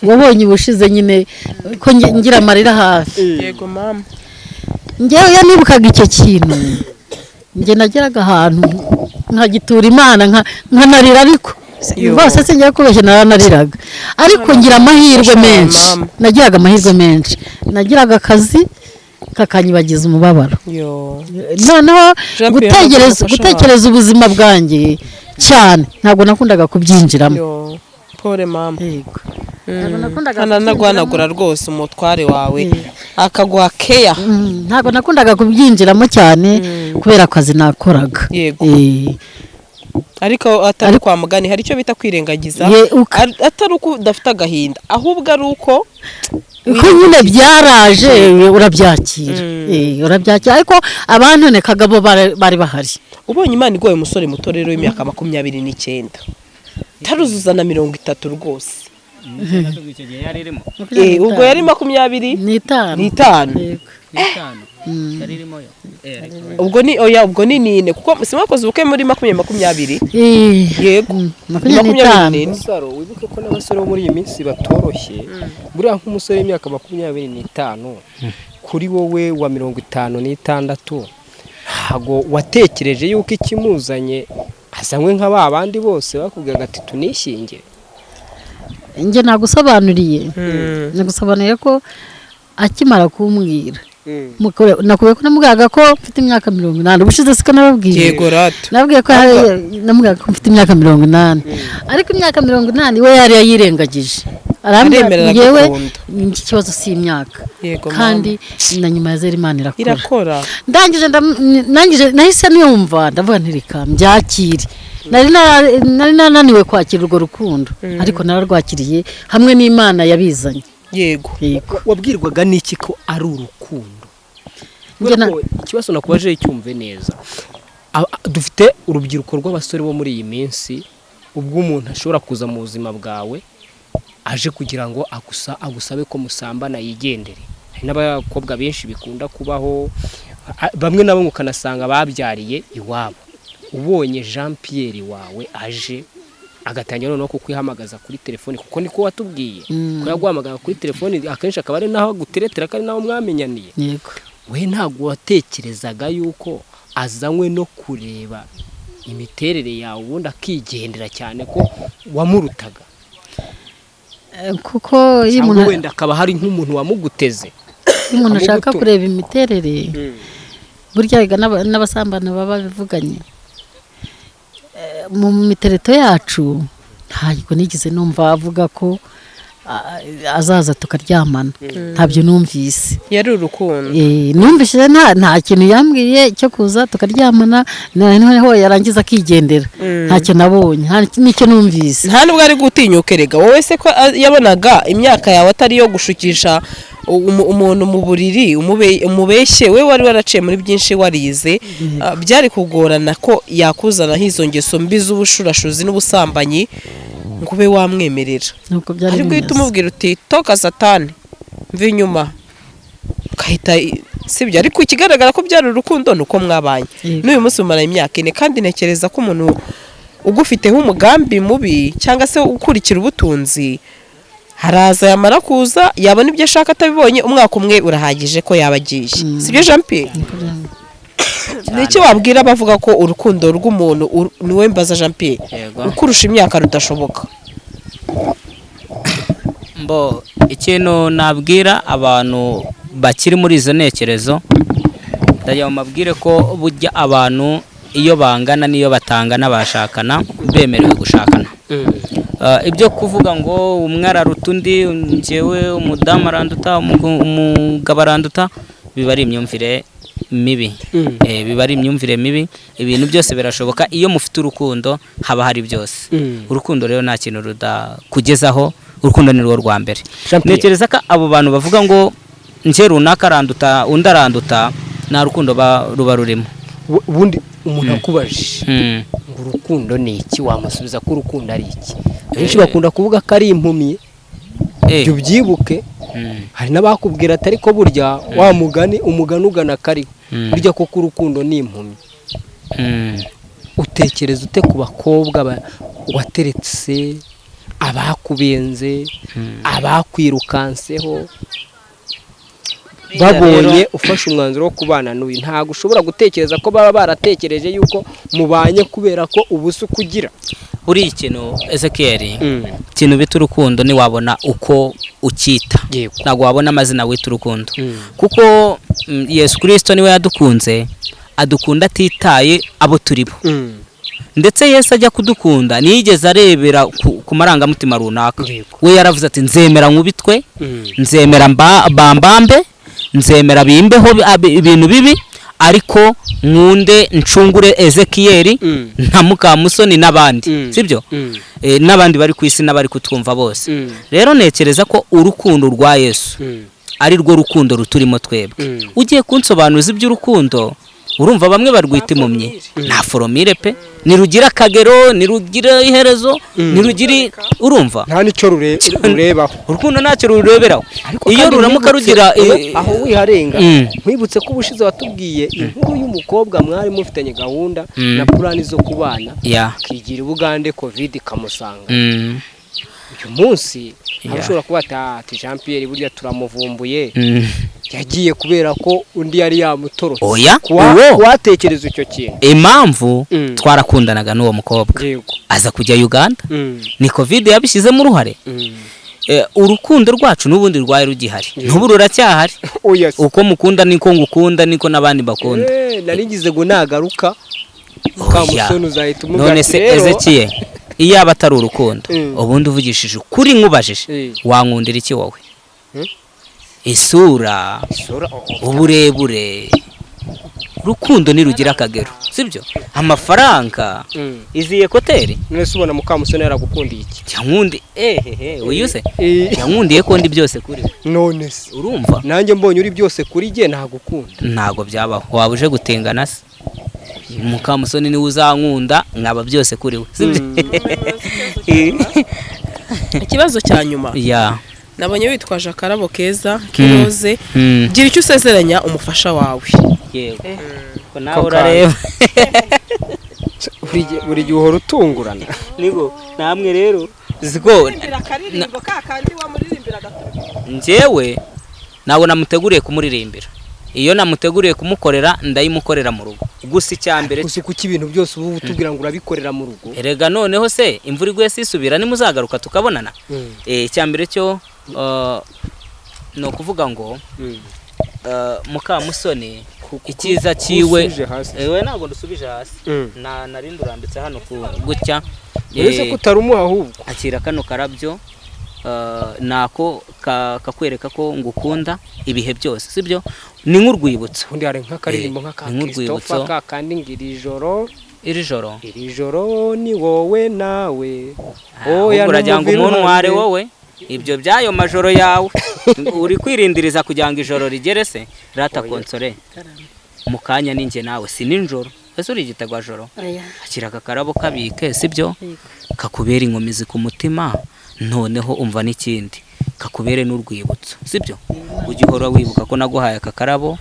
wabonye ubushize nyine ko ngira amarira hafi. Yego mama. Njyewe iyo nibukaga icyo kintu, njye nageraga ahantu nkagitura Imana, nkanarira, ariko Yo. rwose sinjya kubeshya, naranariraga, ariko ngira amahirwe Fasha menshi. mama. Nagiraga amahirwe menshi, nagiraga akazi kakanyibagiza umubabaro. Yo. Noneho Jean Pierre, gutekereza ntabwo gutekereza ubuzima bwanjye cyane ntabwo nakundaga kubyinjiramo. Yo, pole mama. Yego. Ntabwo nakundaga Ntananaguhanagura rwose umutware wawe akaguha keya. Ntabwo nakundaga kubyinjiramo cyane kubera akazi nakoraga. Yego. Ariko atari kwa mugani, hari icyo bita kwirengagiza, atari uko udafite agahinda, ahubwo ari uko uko nyine byaraje urabyakira. Urabyakira, ariko abantonekaga bo bari bahari. Ubonye Imana igoye umusore muto rero w'imyaka 29 taruzuza na 30 rwose. Icyo gihe yari irimo Ubwo yari 25. N'itanu. N'itanu. N'itanu yari irimo yo. Ubwo ni oya, ubwo ni nine, kuko simwakoze ubukwe muri 2020. Yego. 25. Gasaro, wibuke ko n'abasore bo muri iyi minsi batoroshye. Buriya nk'umusore w'imyaka 25 kuri wowe wa 56, ntago watekereje yuko ikimuzanye azanywe nka ba bandi bose bakubwiraga ati tunishyingire? Njye nagusobanuriye, nagusobanuriye ko akimara kumbwira, nakubwiye ko namubwiraga ko mfite imyaka 80 ubushize, siko nababwiye? Yego rata. Nabwiye ko namubwiraga ko mfite imyaka 80, ariko imyaka 80 we yari yayirengagije, arambwira ati Aremera, njyewe aragukunda. iki kibazo si imyaka, Yego, kandi na nyuma ya zero Imana irakora. Irakora. Ndangije ndangije nahise niyumva, ndavuga nti reka mbyakire. Nari nananiwe kwakira urwo rukundo, ariko nararwakiriye hamwe n'Imana yabizanye. Yego. Yego. Wabwirwaga n'iki ko ari urukundo? Njye Kubera ko ikibazo nakubaje cyumve neza. Dufite urubyiruko rw'abasore bo muri iyi minsi, ubwo umuntu ashobora kuza mu buzima bwawe aje kugira ngo agusabe ko musambana yigendere. Hari n'abakobwa benshi bikunda kubaho, bamwe na bamwe ukanasanga babyariye iwabo. Ubonye Jean Pierre wawe aje agatangira noneho kukwihamagaza kuri telefoni, kuko niko watubwiye ko yaguhamagara kuri telefoni akenshi, akaba ari naho aguteretera, ko ari naho mwamenyaniye. Yego. We ntabwo watekerezaga yuko azanywe no kureba imiterere yawe ubundi akigendera, cyane ko wamurutaga? Kuko iyo Cyangwa umuntu wenda akaba hari nk'umuntu wamuguteze iyo umuntu ashaka akamugutunga. kureba imiterere, burya erega n'abasambana baba bivuganye. Mu mitereto yacu ntabwo nigeze numva avuga ko azaza tukaryamana, ntabyo numvise. Yari urukundo. Numvise nta kintu yambwiye cyo kuza tukaryamana, noneho yarangiza akigendera. Ntacyo nabonye, nta n'icyo numvise. Nta nubwo ari gutinyuka erega wowe se ko yabonaga imyaka yawe atari iyo gushukisha umuntu mu buriri umubeshye, we wari waraciye muri byinshi, warize. Byari kugorana ko yakuzanaho izo ngeso mbi z'ubushurashuzi n'ubusambanyi ngo ube wamwemerera. Nuko byari Ariko uhita bimeze. umubwira uti toka satani, mva inyuma, ukahita sibyo. Ariko ikigaragara ko byari urukundo ni uko mwabanye n'uyu munsi mumara imyaka 4, kandi ntekereza ko umuntu ugufiteho umugambi mubi cyangwa se ukurikira ubutunzi haraza, yamara kuza yabona ibyo ashaka, atabibonye umwaka umwe urahagije ko yaba agiye. Sibyo, Jean Pierre? Niko byari. Ni iki wabwira abavuga ko urukundo rw'umuntu niwe mbaza, Jean Pierre, Yego. ukurusha imyaka rudashoboka? Mbo ikintu nabwira abantu bakiri muri izo ntekerezo, ndagira ngo mbabwire ko burya abantu iyo bangana n'iyo batangana bashakana, bemerewe gushakana. Ibyo kuvuga ngo umwe araruta undi, njyewe umudamu aranduta, umugabo aranduta, biba ari imyumvire mibi. Biba ari imyumvire mibi. Ibintu byose birashoboka iyo mufite urukundo, haba hari byose. Urukundo rero nta kintu rudakugezaho, urukundo ni rwo rwa mbere. Jean Pierre. Ntekereza ko abo bantu bavuga ngo nje runaka aranduta, undi aranduta, nta rukundo ruba rurimo. Ubundi umuntu akubajije ngo urukundo ni iki, wamusubiza ko urukundo ari iki? Benshi bakunda kuvuga ko ari impumyi. Ibyo ubyibuke. Hari n'abakubwira ati ariko burya wa mugani, umugani ugana kariho, burya koko urukundo ni impumyi. Utekereza ute ku bakobwa wateretse, abakubenze, abakwirukanseho, babonye ufashe umwanzuro wo kubana n'uyu? Ntabwo ushobora gutekereza ko baba baratekereje yuko mubanye kubera ko ubusa ukugira? Buriya ikintu, Ezekiel, ikintu bita urukundo ntiwabona uko ucyita. Ntabwo wabona amazina wita urukundo, kuko Yesu Kirisito niwe yadukunze, adukunda atitaye abo turi bo. Ndetse Yesu ajya kudukunda ntiyigeze arebera ku marangamutima runaka. We yaravuze ati nzemera nkubitwe, nzemera bambambe, nzemera bimbeho ibintu bibi, ariko nkunde ncungure Ezekiyeli na Mukamusoni n'abandi, sibyo? N'abandi bari ku isi n'abari kutwumva bose. Rero ntekereza ko urukundo rwa Yesu ari rwo rukundo ruturimo twebwe. Ugiye kunsobanuza iby'urukundo, urumva bamwe barwita impumyi, nta foromire pe, nirugira akagero, nirugira iherezo, nirugira, urumva nta nicyo rurebaho. Urukundo ntacyo rureberaho. Iyo ruramuka rugira aho wiharenga. Nkwibutse ko ubushize watubwiye inkuru y'umukobwa mwari mufitanye gahunda na plani zo kubana, akigira Bugande, Covid ikamusanga. Uyu munsi arashobora kuba ati Jean Pierre burya turamuvumbuye, yagiye kubera ko undi yari yamutorotse. Oya, watekereza icyo kintu? Impamvu twarakundanaga n'uwo mukobwa aza kujya Uganda, ni Covid yabishyizemo uruhare. Urukundo rwacu n'ubundi rwari rugihari, n'ubu ruracyahari. Uko mukunda niko ngukunda, niko n'abandi bakunda. Narigize ngo nagaruka Mukamusoni uzahita umubwira. None se Ezekiel, iyo aba atari urukundo, ubundi uvugishije ukuri nkubajije, wankundira iki wowe? Isura, uburebure, urukundo nirugira akagero, sibyo? Amafaranga, izi ekoteri. None se ubona Mukamusoni yaragukundiye iki? Yankundi ehehe, uyu se yankundiye ko ndi byose kuri we. None se urumva nanjye mbonye uri byose kuri jye nagukunda? Ntago byabaho, waba uje gutengana se? Mukamusoni niwe uzankunda nkaba byose kuri we, sibyo? Ikibazo cya nyuma. Nabonye witwaje akarabo keza kiroze, gira icyo usezeranya umufasha wawe. Yego. Ko nawe urareba. Buri gihe uhora utungurana. Nigo namwe rero ziko njyewe ntabwo namuteguriye kumuririmbira. Iyo namuteguriye kumukorera ndayimukorera mu rugo. Gusa icyambere gusa kuki ibintu byose ubu utubwira ngo urabikorera mu rugo? Erega noneho se imvura iguye sisubira nimuzagaruka tukabonana. Icyambere cyo no kuvuga ngo Mukamusoni icyiza cyiwe, ewe ntabwo ndusubije hasi, na narindi urambitse hano ku gutya. Uretse ko utarumuha ahubwo akira kano karabyo, nako kakwereka ko ngukunda ibihe byose, sibyo? Ni nk'urwibutso. Undi hari nk'akaririmbo nk'aka Christopher ka kandi ngiri ijoro, iri joro, iri joro ni wowe nawe. Oya uragira ngo umuntu ware wowe ibyo byayo majoro yawe uri kwirindiriza kugira ngo ijoro rigere se? Rata konsore mukanya ninjye nawe si ninjoro, ese uri igitagwa joro? Akira akakarabo kabike, sibyo? Kakubera inkomezi ku mutima, noneho umva n'ikindi kakubere n'urwibutso, sibyo? Ujye uhora wibuka ko naguhaye aka karabo,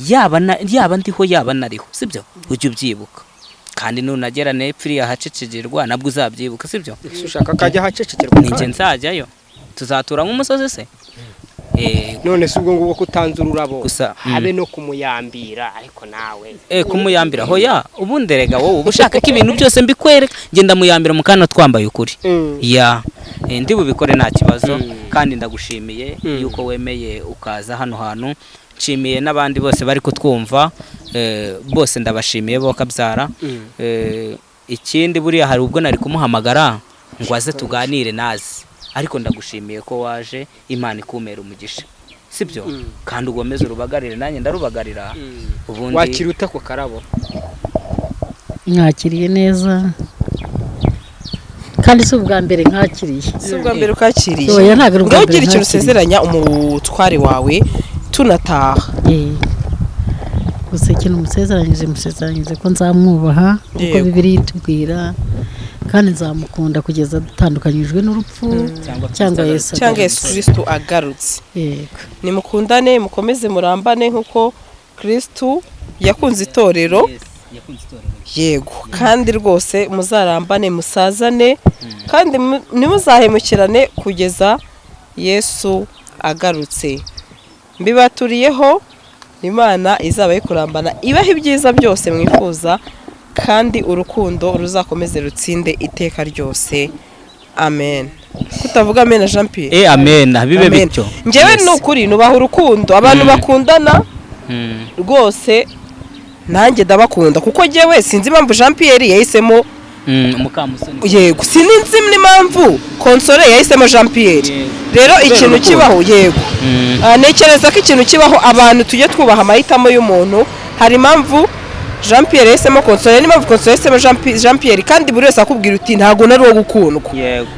yaba ndiho yaba nariho, sibyo? Ujye ubyibuka. Kandi nunagera nepfiri ahacecegerwa nabwo uzabyibuka, sibyo? Ushaka kajya ahacecegerwa ninjye nzajyayo, tuzatura nk'umusozi se? None se ubwo ngubwo kutanze ururabo habe no kumuyambira, ariko nawe kumuyambira hoya, ubundi erega wowe ubushaka ko ibintu byose mbikwereka, ngenda muyambira mukana twambaye ukuri. Ya ndi bubikore nta kibazo, kandi ndagushimiye yuko wemeye ukaza hano hantu. Nshimiye n'abandi bose bari kutwumva, bose ndabashimiye bo kabyara. Ikindi buriya hari ubwo nari kumuhamagara ngo aze tuganire nazi, ariko ndagushimiye ko waje, Imana ikumera umugisha, sibyo? Kandi ugomeze urubagarire nanjye ndarubagarira. Ubundi wakira ute ako karabo? Mwakiriye neza, kandi si ubwa mbere nkakiriye. Si ubwa mbere ukakiriye. Oya ntabwo ari ubwa mbere. Ugira ikintu usezeranya umutware wawe tunataha. Gusa ikintu musezeranyije ko nzamwubaha uko Bibiliya itubwira, kandi nzamukunda kugeza dutandukanyijwe n'urupfu cyangwa Yesu cyangwa Yesu Kristo agarutse. Yego, nimukundane, mukomeze murambane nkuko Kristo yakunze itorero. Yego, kandi rwose muzarambane, musazane, kandi ntimuzahemukirane kugeza Yesu agarutse. Mbibaturiyeho, Imana izaba yikurambana, ibaha ibyiza byose mwifuza, kandi urukundo ruzakomeze rutsinde iteka ryose. Amen. Kutavuga amen Jean Pierre? Amen, bibe bityo. Njyewe ni ukuri nubaha urukundo, abantu bakundana rwose nanjye ndabakunda, kuko njyewe sinzi impamvu Jean Pierre yahisemo Mukamusoni. Yego, sinzi n'impamvu Console yahisemo Jean Pierre. Rero ikintu urukundo. kibaho, yego. Ntekereza ko ikintu kibaho, abantu tujye twubaha amahitamo y'umuntu. Hari impamvu Jean Pierre yahisemo Console n'impamvu Console yahisemo Jean Pierre, kandi buri wese akubwira uti: "Ntabwo nari uwo gukundwa."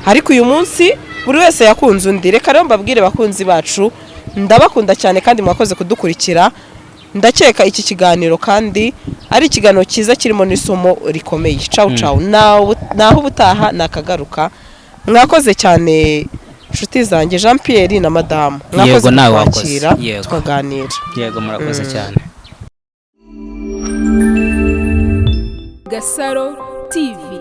Ariko uyu munsi buri wese yakunze undi. Reka rero mbabwire, bakunzi bacu, ndabakunda cyane kandi mwakoze kudukurikira. Ndakeka iki kiganiro kandi ari ikiganiro cyiza kirimo n'isomo rikomeye. Cawu cawu, naho ubutaha nakagaruka. Mwakoze cyane, inshuti zanjye, Jean Pierre na madamu, mwakoze Yego, nawe wakoze. kutwakira Yego. tukaganira. Yego, murakoze cyane. Gasaro TV.